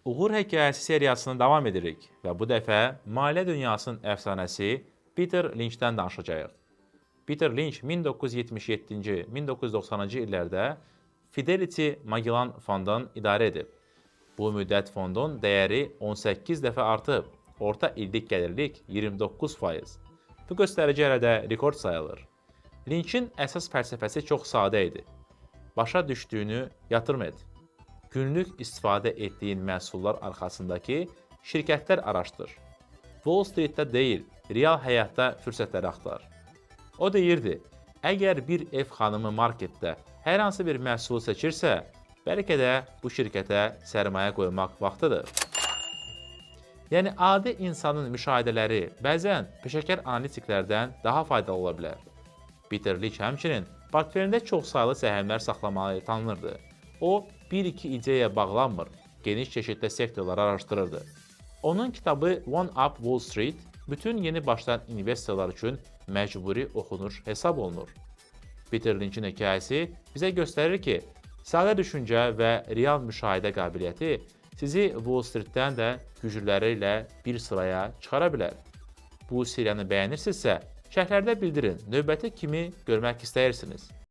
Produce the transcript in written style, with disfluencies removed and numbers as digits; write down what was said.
Uğur hekayəsi seriyasını davam edirik və bu dəfə maliyyə dünyasının əfsanəsi Peter Lynch-dən danışacağıq. Peter Lynch 1977-ci, 1990-cı illərdə Fidelity Magellan fondunu idarə edib. Bu müddət fondun dəyəri 18 dəfə artıb, orta illik gəlirlik 29%. Bu göstərici hələ də rekord sayılır. Lynch-in əsas fəlsəfəsi çox sadə idi. Başa düşdüyünü yatırım et. Günlük istifadə etdiyin məhsullar arxasındakı şirkətlər araşdır. Wall Streetdə deyil, real həyatda fürsətləri axtar. O deyirdi, əgər bir ev xanımı marketdə hər hansı bir məhsulu seçirsə, bəlkə də bu şirkətə sərmayə qoymaq vaxtıdır. Yəni adi insanın müşahidələri bəzən peşəkar analitiklərdən daha faydalı ola bilər. Peter Lynch həmçinin portfelində çoxsaylı səhmlər saxlamağı tanınırdı. O, bir-iki ideyaya bağlanmır, geniş çeşiddə sektorları araşdırırdı. Onun kitabı One Up Wall Street bütün yeni başlayan investorlar üçün məcburi oxunur hesab olunur. Peter Lynch'in hekayəsi bizə göstərir ki, sadə düşüncə və real müşahidə qabiliyyəti sizi Wall Streetdən də güclüləri ilə bir sıraya çıxara bilər. Bu seriyanı bəyənirsinizsə, şərhlərdə bildirin, növbəti kimi görmək istəyirsiniz.